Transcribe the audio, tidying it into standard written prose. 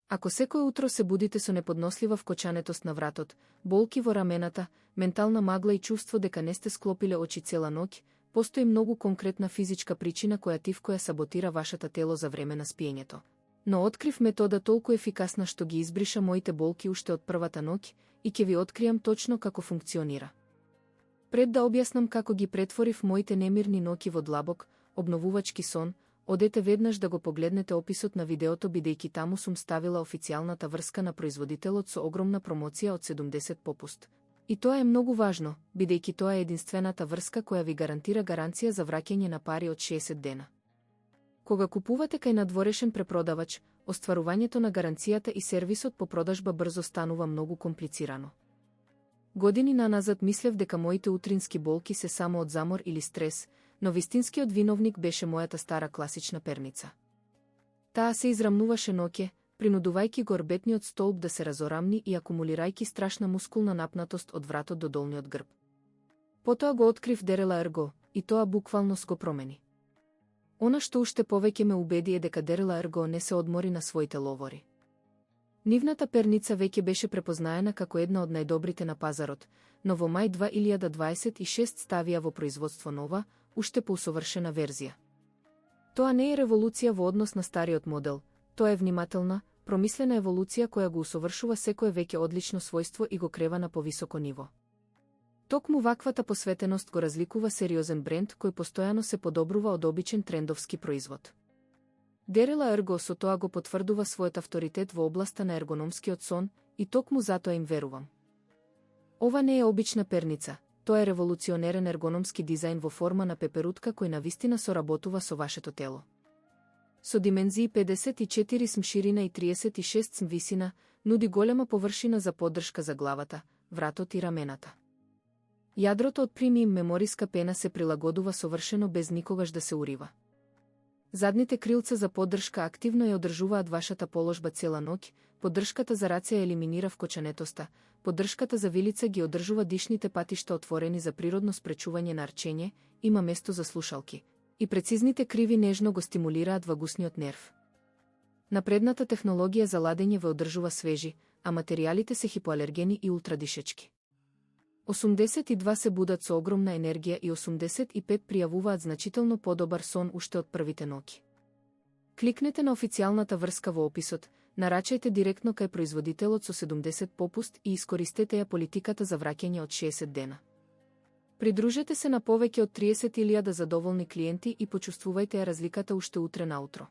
Ако секој утро се будите со неподнослива вкочанетост на вратот, болки во рамената, ментална магла и чувство дека не сте склопиле очи цела ноќ, постои многу конкретна физичка причина која саботира вашата тело за време на спиењето. Но открив метода толку ефикасна што ги избриша моите болки уште од првата ноќ и ќе ви откријам точно како функционира. Пред да објаснам како ги претворив моите немирни ноќи во длабок, обновувачки сон, одете веднаш да го погледнете описот на видеото бидејќи таму сум ставила официјалната врска на производителот со огромна промоција од 70 попуст. И тоа е многу важно, бидејќи тоа е единствената врска која ви гарантира гаранција за враќање на пари од 60 дена. Кога купувате кај надворешен препродавач, остварувањето на гаранцијата и сервисот по продажба брзо станува многу комплицирано. Години наназад мислев дека моите утрински болки се само од замор или стрес, но вистинскиот виновник беше мојата стара класична перница. Таа се израмнуваше ноќе, принудувајќи горбетниот столб да се разорамни и акумулирајќи страшна мускулна напнатост од вратот до долниот грб. Потоа го открив Дерела Ерго, и тоа буквално го промени. Она што уште повеќе ме убеди е дека Дерела Ерго не се одмори на своите ловори. Нивната перница веќе беше препознаена како една од најдобрите на пазарот, но во мај 2026 ставија во производство нова, уште поусовршена верзија. Тоа не е револуција во однос на стариот модел, тоа е внимателна, промислена еволуција која го усовршува секое веќе одлично својство и го крева на повисоко ниво. Токму ваквата посветеност го разликува сериозен бренд кој постојано се подобрува од обичен трендовски производ. Дерела Ерго со тоа го потврдува својот авторитет во областа на ергономскиот сон и токму затоа им верувам. Ова не е обична перница, тоа е револуционерен ергономски дизајн во форма на пеперутка кој навистина соработува со вашето тело. Со димензии 54 см ширина и 36 см висина, нуди голема површина за поддршка за главата, вратот и рамената. Јадрото од премиум мемориска пена се прилагодува совршено без никогаш да се урива. Задните крилца за поддршка активно ја одржуваат вашата положба цела ноќ, поддршката за раце елиминира вкочанетоста, поддршката за вилица ги одржува дишните патишта отворени за природно спречување на арчење, има место за слушалки, и прецизните криви нежно го стимулираат вагусниот нерв. Напредната технологија за ладење ве одржува свежи, а материјалите се хипоалергени и ултрадишечки. 82 се будат со огромна енергија и 85 пријавуваат значително подобар сон уште од првите ноќи. Кликнете на официјалната врска во описот, нарачајте директно кај производителот со 70 попуст и искористете ја политиката за враќање од 60 дена. Придружете се на повеќе од 30.000 задоволни клиенти и почувствувајте ја разликата уште утре наутро.